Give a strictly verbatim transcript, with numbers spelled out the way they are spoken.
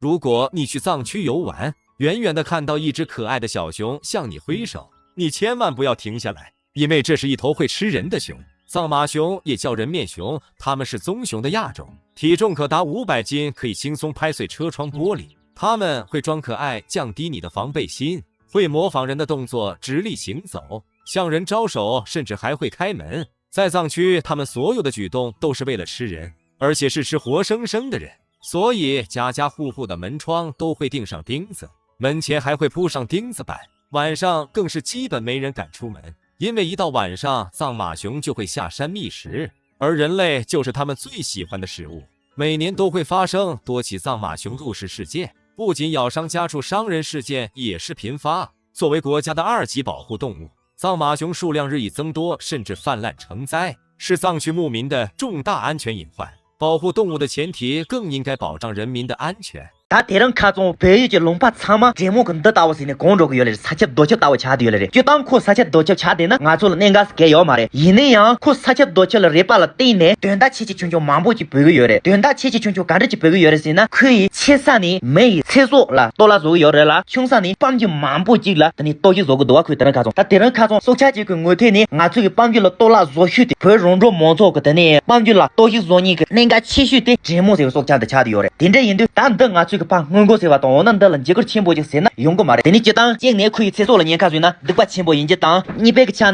如果你去藏区游玩，远远的看到一只可爱的小熊向你挥手，你千万不要停下来，因为这是一头会吃人的熊。藏马熊也叫人面熊，它们是棕熊的亚种，体重可达五百斤，可以轻松拍碎车窗玻璃。它们会装可爱，降低你的防备心，会模仿人的动作直立行走，向人招手，甚至还会开门。在藏区，它们所有的举动都是为了吃人，而且是吃活生生的人。所以家家户户的门窗都会钉上钉子，门前还会铺上钉子板，晚上更是基本没人敢出门，因为一到晚上，藏马熊就会下山觅食。而人类就是他们最喜欢的食物。每年都会发生多起藏马熊入室事件，不仅咬伤家畜，伤人事件也是频发。作为国家的二级保护动物，藏马熊数量日益增多，甚至泛滥成灾，是藏区牧民的重大安全隐患。保护动物的前提更应该保障人民的安全。 ད་དེ་རིང་ཁ་སང་བལ་ཡུལ་གྱི་ལུང་པ་ཚང་མ་འདྲེ་མོ་གི་འདི་ལྟ་བུ་ཟིག་ནས་གང་འགྲོ་གི་ཡོད་ལེ་རེད། ས་ཁྱབ་རྡོ་ཁྱབ་ལྟ་བུ་ཆགས་བསྡད་ཡོད་ལེ་རེད། སྤྱིར་བཏང་ཁོ་ས་ཁྱབ་རྡོ་ཁྱབ་ཆགས་བསྡད་ན་ང་ཚོ་ལ་གནད་འགག་ཟིག་གང་ཡང་ཡོད་མ་རེད། ཡིན་ན་ཡང་ཁོ་ས་ཁྱབ་རྡོ་ཁྱབ་ལ་རེད་པ་ལ་བརྟེན་ནས་དོན་དག་ཆེ་ཆེ་ཆུང་ཆུང་མང་པོ་ཅིག་འབོད་གི་ཡོད་རེད། དོན་དག་ཆེ་ཆེ་ཆུང་ཆུང་ག་འདྲ་ཅིག་འབོད་གི་ཡོད་རེད་ཟེར་ན། ཁོ་ཡི་ཆེ་ས་ནས་མི་ཡི་ཚེ་སྲོག་ལ་གཏོར་བརླག་བཟོ་གི་ཡོད་རེད་ལ། ཆུང་ས་ནས་སྤམ་རྒྱུ་མང་པོ་ཅིག་ལ་དེ་ནས་གཏོར་བཤིག་བཟོ་གི་འདུག་བ། ཁོས་དེ་རིང་ཁ་སང་། ད་དེ་རིང་ཁ་སང་སྲོག་ཆགས་ཅིག་གི་ངོས་ཐད་ནས་ང་ཚོ་གི་སྤམ་རྒྱུ་ལ་གཏོར་བརླག་བཟོ་ཤོས་དེ། བོད་རོང་འབྲོག་མང་ཚོགས་ཀྱི་དེ་ནས་སྤམ་རྒྱུ་ལ་གཏོར་བཤིག་བཟོ་མཁན་གྱི་གནད་འགག་ཆེ་ཤོས་དེ་འདྲེ་མོ་ཟེར་བའི་སྲོག་ཆགས་འདི་ཆགས་བསྡད་ཡོད་རེད། དེ་འདྲ་ཡིན་དུས་ད་འདི་ང་ཚོས་ཀྱི་ཕར་སྔོན་འགོག་ཟེར་བ་དང་། འོ་ན་འདི་ལ་འཇིགས་སྐུལ་ཆེན་པོ་ཅིག་ཟེར་ན་ཡོང་གི་མ་རེད། དེ་ནས་སྤྱིར་བཏང་གཅིག་ནས་ཁོ་ཡི་ཚེ་སྲོག་ལ་ཉེན་ཁ་བཟོས་ན་སྡིག་པ་ཆེན་པོ་ཡིན་གྱི་དང་། གཉིས་པའི་གི་ཆ་ནས།